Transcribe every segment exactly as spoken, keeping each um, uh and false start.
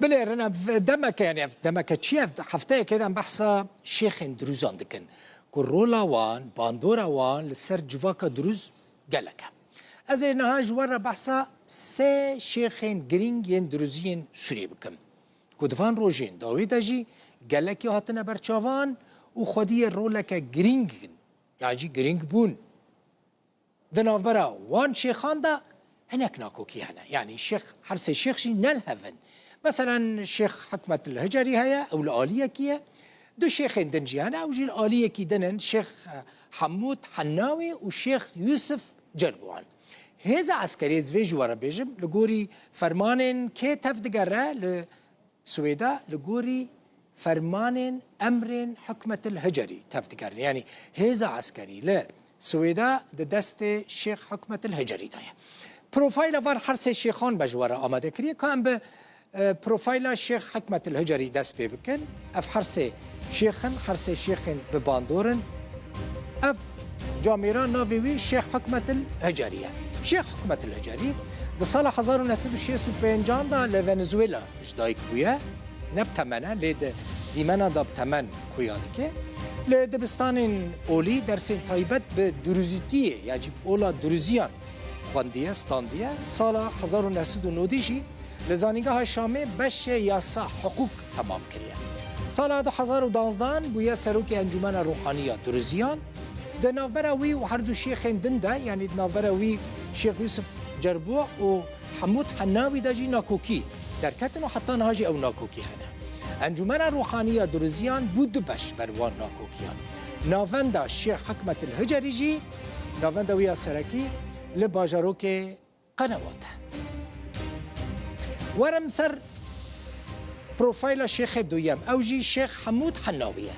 Bilêrin ev demeke, yani ev demeke çi, ev hefteyekê de em behsa şêxên dirûzan dikin ku rola wan, bandora wan li ser civaka dirûz gelek e. Ez ê niha ji we re behsa sê şêxên girîng yên dirûziyên Sûriyê bikim ku di van rojên dawî de jî gelekî hatine ber çavan û xwediyê roleke girîng in, yan jî girîng bûn. Di navbera wan şêxan de hinek nakokî hene. Yanî şêx, her sê şêx jî ne li hev in. Meselen şêx Hikmetil Hicerî heye, ew li aliyekî ye. Du şêxên din jî hene, ew jî li aliyekî din in, şêx, e, Hemûd Hennawî û şêx Yûsif Cerbuan. Hêza eskerî, ez vê ji we re bêjim, li gorî fermanên kê tevdigere li Swêda li gorî fermanên emrên Hikmetil Hicerî tevdigerin. Yanî hêza eskerî li Swêda di destê Şêx Hikmetil Hicerî de ye. Profayla van her sê şêxan me ji we re amade kiriye. Ka em bi, e, profayla Şêx Hikmetil Hicerî dest pê bikin. Ev her sê şêx in, her sê şêxên bi bandor in. Ev camêra navê wî Şêx Hikmetil Hicerî ye. Şêx Hikmetil Hicerî di sala hezar û neh sed û şêst û pêncan de li Venezuela ji dayik bûye. Ne bi temen e, lê di dîmena de bi temen xuya dike. Li dibistanên olî dersên taybet bi dirûzîtiyê, yan jî bi ola dirûziyan xwendiye, standiye. Sala hezar û neh sed û nodî jî li Zanîngeha Şamê beşê yasa, hiqûq temam kiriye. Sala du hezar û danzdan bûye serokê Encûmena Ruhaniya Dirûziyan. Di navbera wî û her du şêxên din de, yanî di navbera wî Şêx Yûsif Cerbuwa û Hemûd Hennawî de jî nakokî derketin û heta niha jî ew nakokî hene. Encûmena Ruhaniya Dirûziyan bû du beş ber wan nakokiyan. Navenda Şêx Hikmetil Hicerî jî, navenda wî ya serekî li bajarokê Qenewat e. Werim ser profayla şêxê duyem, ew jî Şêx Hemûd Hennawî ye.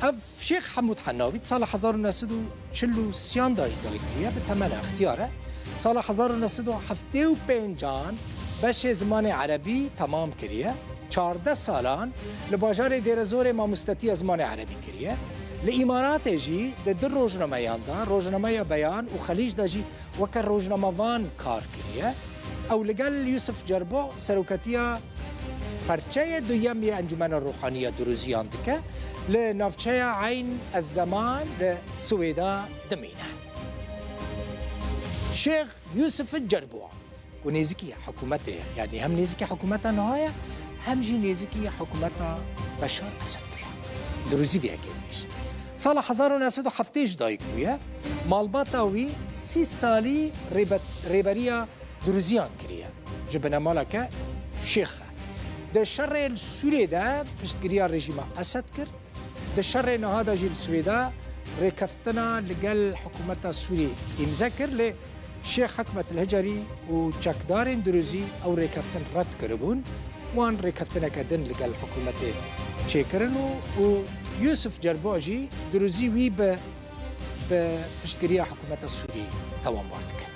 Ev Şêx Hemûd Hennawî di sala hezar û neh sed û çil û sêyan de ji dayik bûye, bi temena extiyar e. Sala hezar û neh sed û heftê û pêncan beşê zimanê erebî temam kiriye. Çardeh salan li bajarê Dêrezorê mamostetiya zimanê erebî kiriye. Li Îmaratê jî di du rojnameyan de, rojnameya Beyan û Xelîc de jî weke rojnamevan kar kiriye. Ew li gel Yûsif Cerbo seroketiya perçeyê duyem yê Encûmena Ruhaniya Dirûziyan dike, li navçeya Eyn Ez-Zeman li Swêda dimîne. Şêx Yûsif Cerbo ku nêzîkî hikûmetê ye, yanî hem nêzîkî hikûmeta niha ye, hem jî nêzîkî hikûmeta Beşar Esed bûye. Dirûzî vê yekê dibêje. Sala hezar û neh sed û heftê ji dayik bûye, malbata wî sî salî rêbe-, rêberiya Dirûziyan kiriye. Ji binemaleke şêx e. Di şerê li Sûriyê de piştgiriya rejîma Esed kir. Di şerê niha de jî li Swêda rêkeftina li gel hikûmeta Sûrî îmze kir, lê Şêx Hikmet el Hicerî û çekdarên Dirûzî ew rêkeftin red kiribûn. Wan rêkeftineke din li gel hikûmetê çêkirin û, û Yûsif Cerbo jî Dirûzî wî bi, bi piştgiriya hikûmeta Sûrî temambar dike.